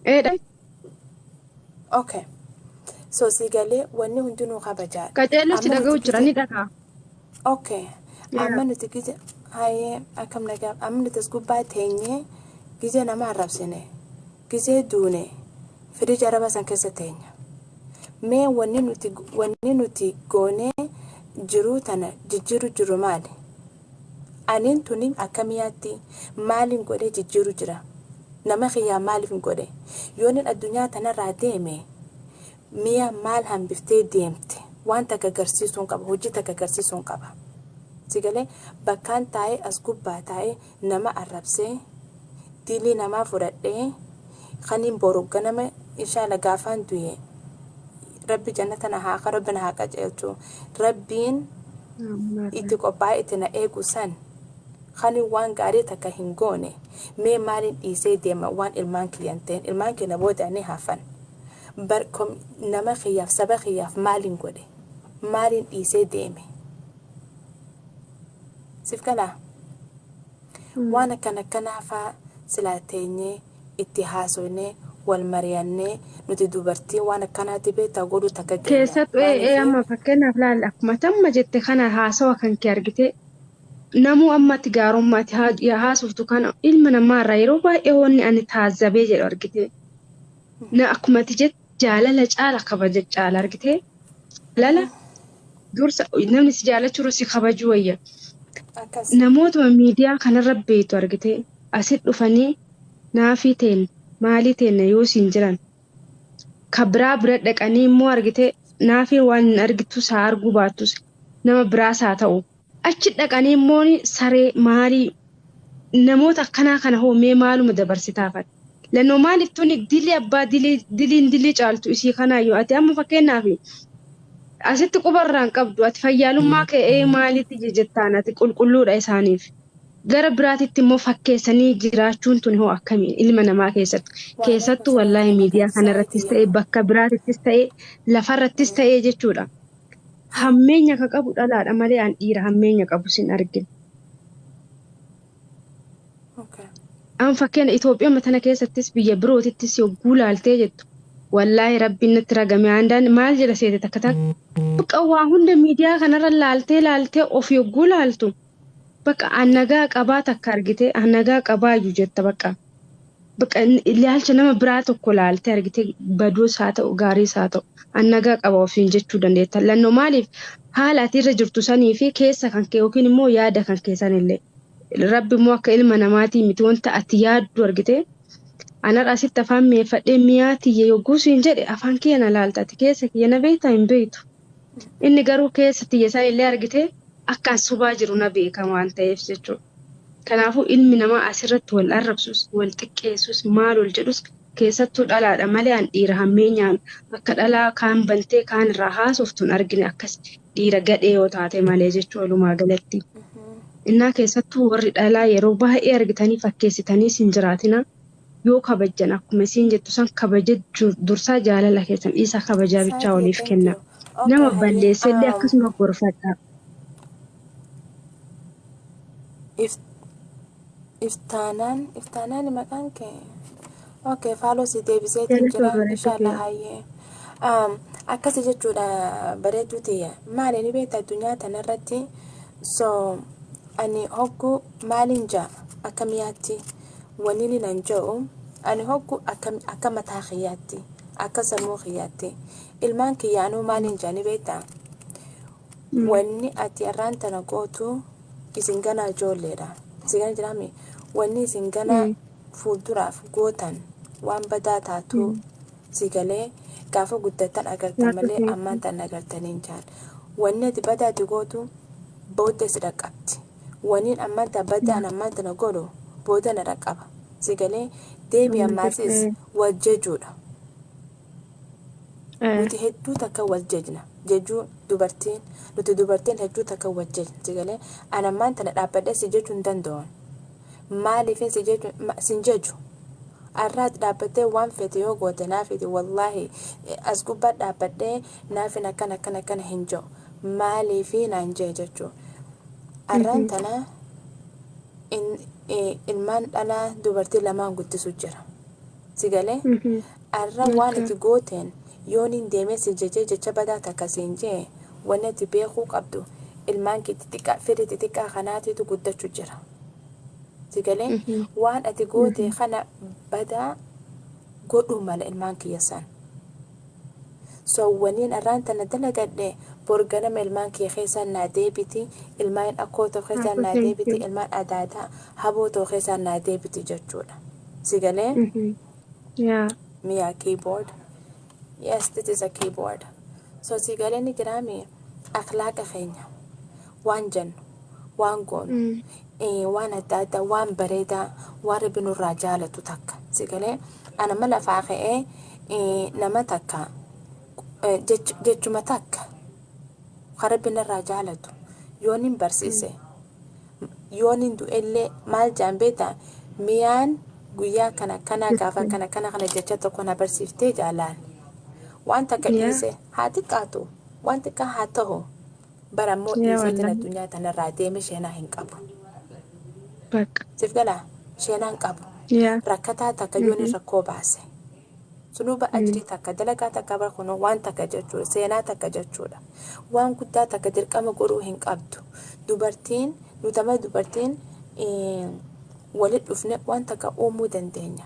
Eedha. Okay. So si galee wanni hundinuu kabajaadha. Qaceello si Amma dhaga'u nuti jira gizee ni dhaga'a. Okay. Yaa. Amma nuti gize hayyee akkam nagaa, amma nuti as gubbaa teenyee gizee nama arrabsine, gizee duune firija araba san keessa teenya. Mee wanni nuti goonee jiruu tana jijjiiru jiru maali? Aniin tuni akkamiyaatti maaliin godhee jijjiiru jira? Nama kiyyaa maaliif hin godhe? Yoonin addunyaa tanarraa deeme, mi'a maal hambiftee deemte? Waan takka agarsiisuun qaba, hojii takka agarsiisuun qaba. Si galee, bakkaan taa'ee as gubbaa taa'ee nama arrabsee, dilii namaa fudhadhee, kaniin boru ganama inshaalla gaafaan du'e, Rabbi jannata na haa, Rabbi na haa qajeelchu, Rabbiin itti qophaa'ee itti na eegu san, kaniin waan gaarii takka hin goone, mee maaliin dhiisee deema? Waan ilmaan kiyyan ta'in, ilmaan kiyya booda ni hafan. Bar nama kiyyaaf, saba kiyyaaf maaliin godhe? Maaliin dhiisee deeme? Siif galaa? Waan akkana akkanaa faa silaa teenyee itti haasofnee, wal mari'annee, nuti dubartiin waan akkanaatti beektaa godhuu takka geenya. Keessattuu Maaliif? Amma fakkeenyaaf laal, akkuma tamma jette kana haasawa kan kee argite, namuu ammatti gaarummaatti haasoftu kana ilma namaarraa yeroo baay'ee wanni ani taazzabee jedhu argite, na akkuma ati jette jaalala caala kabaja caala argite, jaalala dursa, namni si jaalachuu si kabajuu wayya. Akkas. Namootuma miidiyaa kanarra beektu argite, asit dhufanii naafii teen maalii teenna yoo siin jiran, ka biraa bira dhaqanii immoo argite naafii waan hin argitus haa arguu baattus, nama biraas haa ta'u, achi dhaqanii immoo saree maalii, namoota akkanaa kana hoo mee maaluma dabarsitaafan lannoo? Maaliif tuni dilii abbaa dilii, diliin dilii caaltu isii kanaayyuu. Ati amma fakkeenyaaf asitti qubarraan qabdu, ati fayyaalummaa kee maalitti jettaan, ati qulqulluudha isaaniif. Gara biraatitti immoo fakkeessanii jiraachuun tun hoo akkamiin ilma namaa keessatti? Keessattuu wallaahi miidiyaa kanarrattis ta'e, bakka biraatittis ta'e, lafarrattis ta'e jechuudha. Hammeenya ka qabu dhalaadha malee an dhiira hammeenya qabu sin argine. An fakkeenya Itoophiyaa tana keessattis biyya birootittis yogguu laaltee jettu, wallaahi Rabbiin natti ragame, handaan maal jedha seete, takka takka bakka waa hunda miidiyaa kanarra laaltee laaltee of yogguu laaltu, bakka an nagaa qabaa takka argite, an nagaa qabaayyuu jetta. Bakka ilaalcha nama biraa tokko laaltee argite, baduus haa ta'u gaariis haa ta'u, an nagaa qaba ofiin jechuu dandeetta. Lannoo maaliif haala ati irra jirtu sanii fi keessa kan kee yookiin immoo yaada kan kee sanillee. Rabbi immoo akka ilma namaatii miti, wanta ati yaaddu argite. Anarra asitti afaan mi'eeffadhee mi'aa tiyya yogguu siin jedhe, afaan kiyya na laalta, ati keessa kiyya na beektaa? Hin beektu. Inni garuu keessa tiyya sanillee argite akka an sobaa jiru na beeka waan ta'eef jechuudha. Kanaafuu ilmi namaa asirratti wal arrabsus, wal xiqqeessus, maal wal jedhus, keessattuu dhalaadha malee an dhiira hammeenyaan akka dhalaa kaan bantee kaan irraa haasoftu hin argine, akkas dhiira gadhee yoo taate malee jechuu walumaa galatti. Innaa keessattuu warri dhalaa yeroo baay'ee argitanii fakkeessitaniis hin jiraatina. Yoo kabajjan, akkuma isiin jettu san, kabaja dursaa, jaalala keessan dhiisaa, kabajaa bichaa Saatiya, waliif thank kenna. you. Okay, Nama hayyee. balleessellee akkasuma gorfadha. Iftaanaan, iftaanaan maqaan kee. Okay, follow si deebiseetiin Jaallatoo jira. bareedduu Inshallah kiyya. hayyee. Akkasi jechuudha bareedduu tiyya. Maali ni beekta addunyaa tanarratti, so ani hoggu maaliin jaa, akka mi'aatti wanni ni nan jedhu, ani hoggu akka mataa kiyyaatti, akka sammuu kiyyaatti, ilmaan kiyyaanuu maaliin jaa ni beektaa? Wanni ati har'aan tana gootu, isin ganaa ijoolleedha. Isin gana jiraami. Wanni isin ganaa fuulduraaf gootan waan badaa taatu, si galee, gaafa guddattan agartan malee ammaan tan agartanii hin jaan. Wanni ati badaa ati gootu booda si dhaqqabdi. Wanni ammaan tana badaan ammaan tana godhu booda na dhaqqaba. Si galee, deebi ammaasis wal jejuudha. Nuti hedduu takka wal jejna. Jejuu dubartiin, nuti dubartiin hedduu takka wal jejna. Si galee, ani ammaan tana dhaabbadhee si jechuu hin danda'u. Maaliifin si jechu sin jeju? Arraat dhaabbattee waan feete yoo goote naafiti, wallaahi as gubbaa dhaabbadhee naafin akkana akkana akkana hin jedhu. Maaliifi naan jee jechuu. Arraan tana ilmaan dhalaa dubartii lamaan guddisu jira. Si galee? Arra waan ati gooteen yooniin deemee si jejee jecha badaa takka siin jee, wanni ati beekuu qabdu ilmaan kee xixiqqaa, firii xixiqqaa kanaatiitu guddachuu jira. Si galee? Waan ati goote kana badaa godhuu mala ilmaan kiyya san. So waniin arraan tana dalagadhe bor ganama ilmaan kiyya keessaan naa deebiti, ilmaan akkoo too keessaan naa deebiti, ilmaan adaadaa haboo too keessaan naa deebiti jechuudha. Si galee? Yeah. Mia keyboard. Yes, this is a keyboard. So si galee ni jiraami akhlaaqa keenya, waan jennu, waan goonu, waan adda addaa, waan bareedaa, waan Rabbi nurraa jaalatu takka. Si galee, ana mala lafaa ka'ee nama takka jechuma takka kan Rabbi narraa jaalatu yoon hin barsiise, yoon hin du'ellee maal jaan beektaa? Miyaan guyyaa kana kana gaafa kana kana kana jecha tokko na barsiiftee jaalaan. Waan takka dhiise haa xiqqaatu, waan xiqqaa haa ta'u, barammoo dhiiseetiin addunyaa tanarraa deeme sheenaa hin qabu. Bakka. Siif galaa? Sheenaa hin qabu. Rakkataa takka yoon rakkoo baase. Sunuba ajrii takka dalagaa takka bara kunoo waan takka jechuudha. Seenaa takka jechuudha. Waan guddaa takka dirqama godhuu hin qabdu. Dubartiin nutama, dubartiin walitti dhufne waan takka uumuu dandeenya.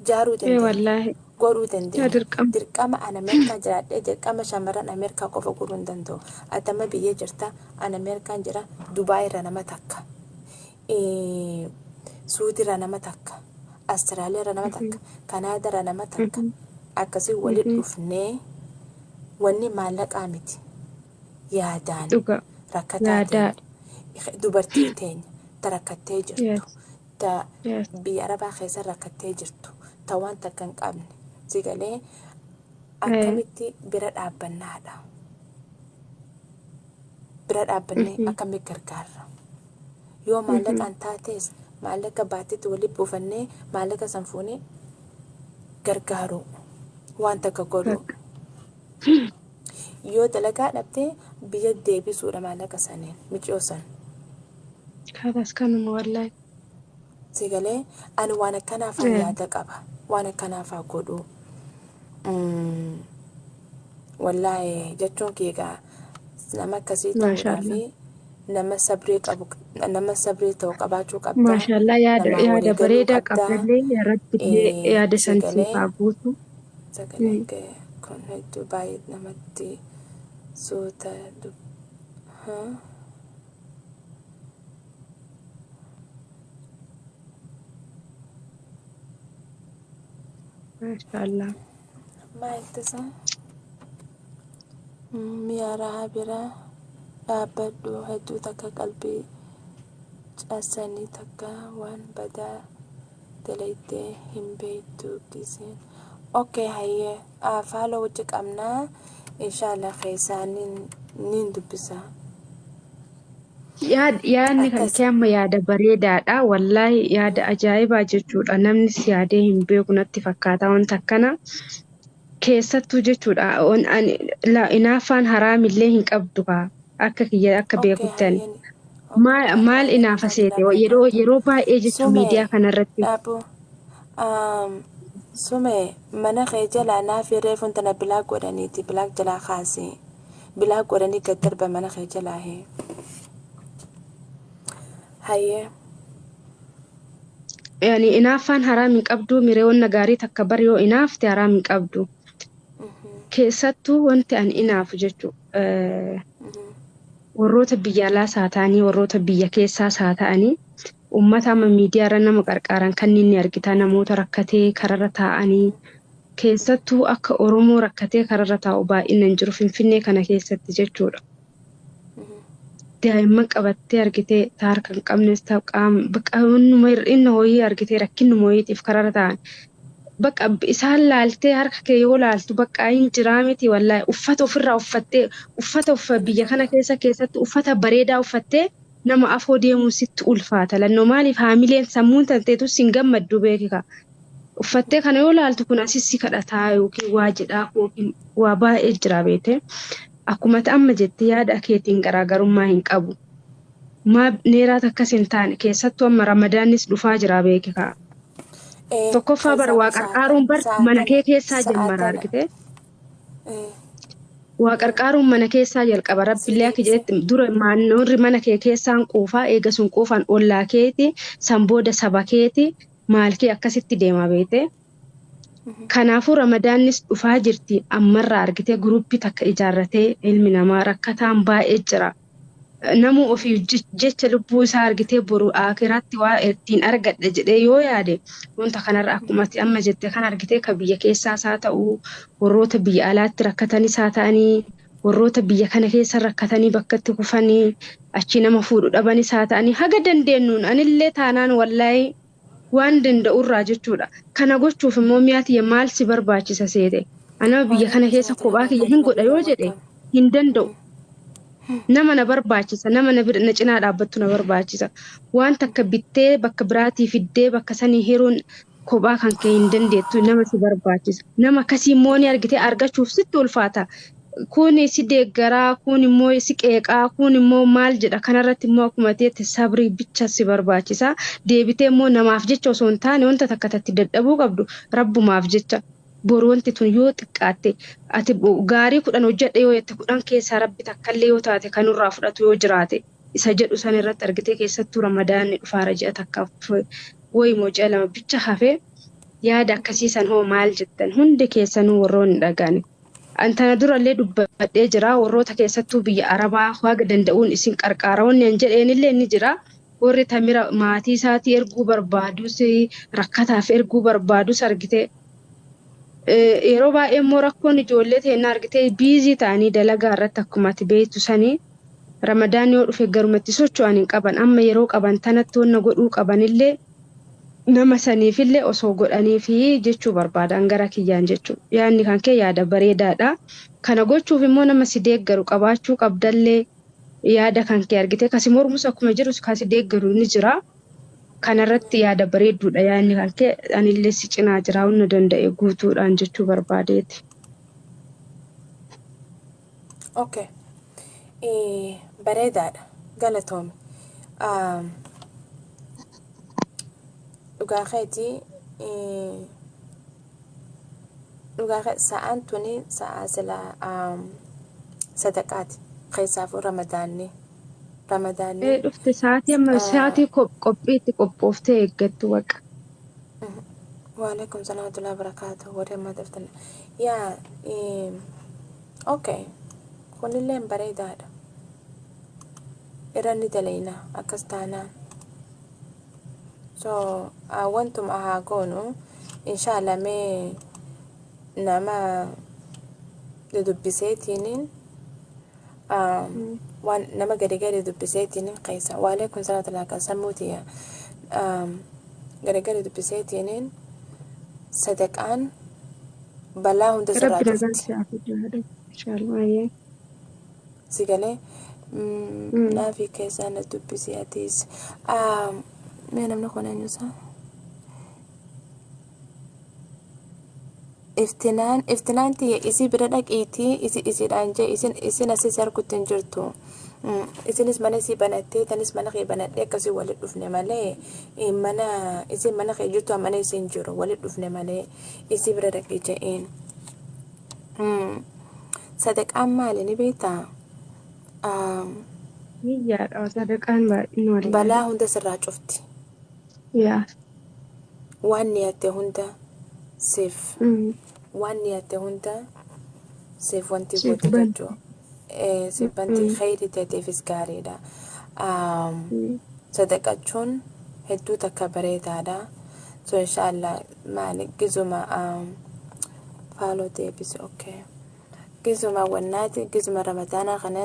Jaaruu dandeenya. Godhuu dandeenya. Dirqama. Dirqama an Ameerikaa jiraadhee dirqama shamarran Ameerikaa qofa godhuu hin danda'u. Atama biyya jirta, an Ameerikaan jira, Dubaay irra nama takka. Suudii irra nama takka. Astiraaliyaa irra nama takka. Kanaadaa irra nama takka. Akkasii walitti dhufnee wanni maallaqaa miti. Yaadaan rakkataa Yaadaa. teenya, dubartii teenya ta rakkattee jirtu. Ta biyya Arabaa keessa rakkattee jirtu. Ta waan takka hin qabne. Si galee, akkamitti bira dhaabbannaadha. Bira dhaabbannee akkamitti gargaarra? Yoo maallaqaan taates maallaqa baatitti walitti buufannee maallaqa san fuunee gargaaruu, waan takka godhuu. Yoo dalagaa dhabdee biyya deebisuudha maallaqa saniin miciyoo san. Kanas kanuma wallaahi. Si galee, ani waan akkanaafaa yaada qaba. Waan akkanaafaa godhuu. Wallaahi jechuun kee nama akkasii ta'uudhaa fi nama sabrii qabu, nama sabrii ta'u qabaachuu qabda. Maashaallah, yaada Namaa yaada walii galuu bareedaa qabda. qabdallee, yaa Rabbillee yaada Si san siif galee, haa guutu. Sagaleen kee kun hedduu baay'ee namatti suuta dub. Huh? Maashaallah. Maal ittisa? Mi'a rahaa bira dhaabbadhu, hedduu takka qalbii cabsanii, takka waan badaa dalaydee hin beektu giseen. Okay, hayyee, follow wajji qabnaa, inshallah keessaa nin dubbisa. Yaadni kan Akkas. kee amma yaada bareedaadha. Wallaahi yaada ajaa'ibaa jechuudha. Namnis yaadee hin beeku natti fakkaata wanta akkana. Keessattuu jechuudha. Ani inaaffaan haraamillee hin qabdu kaa. Akka kiyya akka beekutti ani. Hayyeen. Maal maal inaafa seete yeroo yeroo baay'ee jechuun Sume miidiyaa kanarratti. Dhaabu. Sume, mana kee jalaa naafi reefuun tana block godhaniiti, block jalaa kaasi. Block godhanii gad darba mana kee jalaa hee. Hayyee. Yani inaaffaan haraam hin qabdu, miree wanna gaarii takka bar yoo inaafte haraam hin qabdu. Keessattuu wanti ani inaafu jechuudha. Warroota biyya alaas haa ta'anii, warroota biyya keessaas haa ta'anii, uummata amma miidiyaa irra nama qarqaaran kanneen ni argita, namoota rakkatee kararra taa'anii, keessattuu akka Oromoo rakkatee kararra taa'u baay'inaan jiru Finfinnee kana keessatti jechuudha. Daa'imman qabattee argitee, ta harka hin qabnes, ta qaama bakka innuma hir'ina hoyii argitee, rakkinuma hoyiitiif kararra taa'an. Bakka isaan laaltee harka kee yoo laaltu bakka hin jiraa miti, wallaahi uffata ofirraa uffattee, uffata biyya kana keessa keessatti uffata bareedaa uffattee nama afoo deemuun sitti ulfaata. Lannoo maaliif haamileen sammuun tanteetus hin gammaddu beekika. Uffattee kana yoo laaltu kun asis si kadhataa yookiin waa jedhaa yookiin waa baay'ee jira beete. Akkuma ati amma jette yaada keetiin garaagarummaa hin qabu. Maa neeraat akkas hin taane, keessattuu amma Ramadaannis dhufaa jira beekika. Tokkoffaa bar waa Keessaafu qarqaaruun bar sa'a mana tana kee keessaa sa'a jammara tana argite. Waa qarqaaruun mana keessaa jalqaba. Si Rabbillee akka deebise. jedhetti dura maannoorri mana kee keessaan quufaa eega sun quufaan ollaa keeti san booda saba keeti maal kee akkasitti deema beete. Kanaafuu ramadaannis dhufaa jirti ammarraa argitee guruppii takka ijaarratee ilmi namaa rakkataan baay'ee jira. Namuu ofii jecha lubbuu isaa argitee boru akiraatti waa ittiin argadha jedhee yoo yaade wanta kanarra akkuma ati amma jette kan argitee ka biyya keessaas haa ta'u warroota biyya alaatti rakkatanis haa ta'anii warroota biyya kana keessa rakkatanii bakka itti kufanii achi nama fuudhu dhabanis haa ta'anii haga dandeenyuun anillee taanaan wallaahi waan danda'urraa jechuudha. Kana gochuuf immoo mi'a tiyya maal si barbaachisa seete? Anama biyya kana Waalaikum keessa warahmatullahi kophaa kiyya wabarakaatu. hin godha Nabiila yoo jedhe welcome. hin danda'u. Nama na barbaachisa, nama na bira na cinaa dhaabbattu na barbaachisa. Waan takka bittee bakka biraatii fiddee bakka sanii hiruun kophaa kan kee hin dandeettu nama si barbaachisa. Nama akkasii immoo ni argitee argachuuf sitti ulfaata. Kun si deeggaraa, kun immoo si qeeqaa, kun immoo maal jedha kanarratti immoo akkuma ta'etti sabrii bicha si barbaachisa. Deebitee immoo namaaf jecha osoo hin taane wanta takka tatti dadhabuu qabdu rabbumaaf jecha. Boru wanti tun yoo xiqqaatte ati gaarii 10 hojjedhe yoo jette 10 keessaa rabbi takkallee yoo taate kan nurraa fudhatu yoo jiraate isa jedhu san irratti argitee keessattuu ramadaanni dhufaara ji'a takkaaf wayimoo ji'a lama bicha hafe yaada akkasii san hoo maal jettan hundi keessanuu warroonni dhaga'ani. An tana durallee dubbadhee jira warroota keessattuu biyya Arabaa haga danda'uun isin qarqaara wanni an jedheenillee ni jira. Warri tamira maatii isaatii erguu barbaadus rakkataaf erguu barbaadus argitee Yeroo baay'ee immoo rakkoon ijoollee teennaa argitee biizii ta'anii dalagaa irratti akkuma ati beektu sanii ramadaan yoo dhufe garuma itti socho'an hin qaban amma yeroo qaban tanatti wanna godhuu qabanillee nama saniifillee osoo godhaniifi jechuu barbaadan gara kiyyaan jechuu yaadni kan kee yaada bareedaadha kana gochuuf immoo nama si deeggaru qabaachuu qabdallee yaada kan kee argitee kasi mormus akkuma jiru kasi deeggaru ni jira. Kanarratti yaada bareedduudha yaadni kan kee anillee si cinaa jira hunda danda'e guutuudhaan jechuu barbaadeeti. Okay. Bareedaadha. Galatoomi. Dhugaa keetii dhugaa kee sa'aan tuni sa'aa silaa sadaqaati. Keessaafuu ramadaanni. Ramadaanni. Ee dhufte sa'aatii amma sa'aatii qophii itti qophooftee eeggattu waqa. Waalaikum salaam warahmatullahi wabarakatuh. Warri amma dhuftan. Yaa okay. Kunilleen bareedaadha. Irra ni dalayna akkas taanaan. So wantuma haa goonu inshallah mee nama dudubbiseetiinin waan nama gadi gadi dubbiseetiinin keessa waalaikum salaam warahmatullahi kan sammuu tiyya gadi gadi dubbiseetiinin sadaqaan balaa hunda sirraa Rabbi nagaan cufti. si haa fidu haadha. Inshallah. Si galee naafi keessaa na dubbisi atiis. Mee namni kun eenyusaa? Iftinaan iftinaan tiyya isii bira dhaqiitii isi isiidhaan jee isin isin asis argutti hin jirtu. Isinis mana isii banattee tanis mana kee banadhee akkasii walit dhufne malee mana isin mana kee jirtu mana isin jiru walit dhufne malee isii bira dhaqii je'een. Sadaqaan maali ni beektaa? Niyyaadha sadaqaan baay'inni wallaahi. Balaa hunda sirraa cufti. Yaa. Waan niyatte hunda siif waan niyatte hunda siif wanti Siif gooti banti. jechuu. Siif banti kheyri teetiifis gaariidha. Sadaqachuun hedduu takka bareedaadha. So inshallah maali gizuma faaloo deebisi okay. Gizuma wannaati gizuma ramadaanaa kana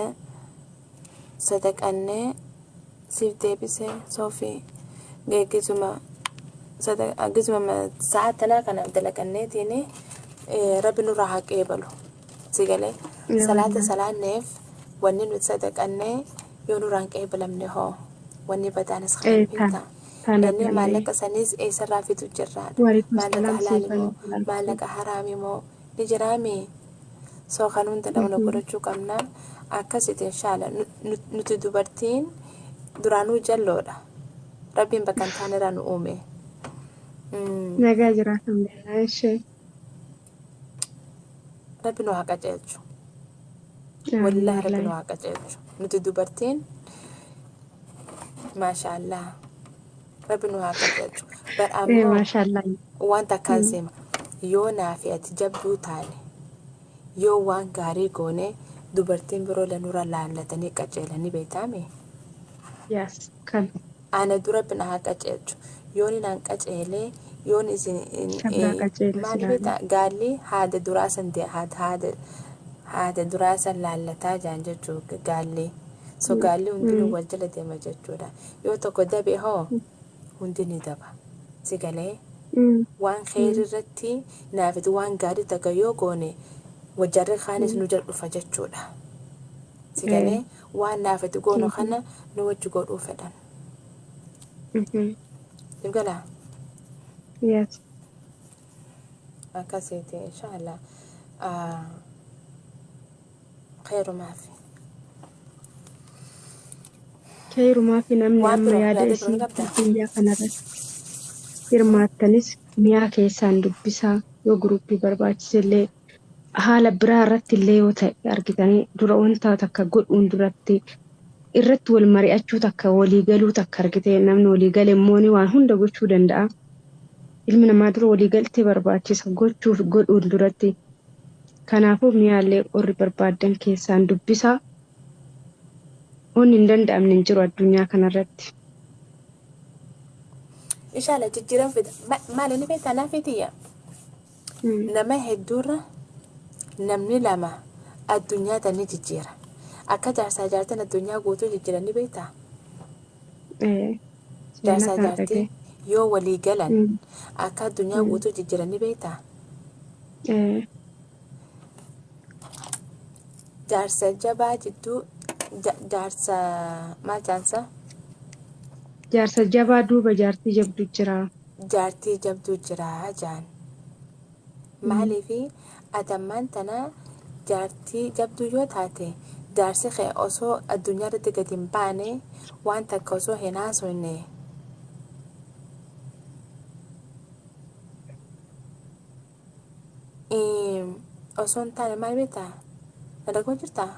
sadaqannee siif deebise soofii gizuma gizuma sa'a tanaa kana dalaganneetiin rabbi nurraa haa qeebalu si galee salaata salaanneef wanni nuti sadaqannee yoo nurraa hin qeebalamne hoo wanni badaanis kana Ee beektaa tana inni tana. maallaqa saniis eessarraa fidu jirraadha Waalaikum maallaqa salaam halaali siifan moo maallaqa haraami moo ni jiraami so kan hunda dhabna godhachuu qabna akkasitti inshaalla nuti dubartiin duraanuu jalloodha rabbiin bakka hin taanerraa nu uume. Nagaa jira alhamdulillah. Ishee. Rabbi nu haa qajeelchu. Amiin Wallaahi Rabbi nu wallaahi. haa qajeelchu. Nuti dubartiin maashaallah Rabbi nu haa qajeelchu. Bar Ee ammoo maashaallah. waan takkaan seema yoo naa fi ati jabduu taane yoo waan gaarii goone dubartiin biroo lanurra laallatanii qajeelanii beektaami. Yes kan. Ana dura Rabbi na haa qajeelchu. Yoon naan qajeelee yoon isin Kan biraa qajeela maali silaalee. beektaa gaalli haada duraa san haada duraa san laallataa jaan jechuu gaalli. So gaalli hundinuu wal jala deema jechuudha. Yoo tokko dabe hoo hundi ni daba. Si galee waan kheyri irratti naafiti waan gaarii takka yoo goone wajarri kaanis nu jala dhufa jechuudha. Si galee waan naafiti goonu kana nu wajji godhuu fedhan. Si galaa? Yes. Akkasiiti inshallah. Kheyrumaa fi. Kheyrumaa fi namni Waan amma biroo yaada yaada biroo ni isin qabdaa? biyya kanarratti hirmaattanis mi'a keessaan dubbisaa yoo guruppii barbaachisellee haala biraa irratti illee yoo ta'e argitanii dura wanta takka godhuun duratti irratti wal mari'achuu takka walii galuu takka argitee namni walii gale immoo ni waan hunda gochuu danda'a. Ilmi namaa dura walii galtee barbaachisa gochuuf godhuun duratti. Kanaafuu mi'aallee warri barbaaddan keessaan dubbisaa. Wanni hin danda'amne hin jiru addunyaa kanarratti. Inshallah jijjiiran fida. Maali ni beektaa naa fitiyya. Nama hedduurra namni lama addunyaa tan ni jijjiira. Akka jaarsaa jaartiin addunyaa guutuu jijjiiran ni beektaa? Ee, seenaa Jaarsaa kana jaartii dhaga'e. yoo walii galan akka addunyaa guutuu jijjiiran ni beektaa? Ee, Jaarsa jabaa jidduu jaarsa maal jaansa? Jaarsa jabaa duuba jaartii jabdu jira. Jaartii jabduu jira jaan. Maaliifi atammaan tana jaartii jabduu yoo taate jaarsi kee osoo addunyaa irratti gadi hin baane waan takka osoo hin haasofne osoo hin taane maal beektaa? Na dhagoo jirtaa?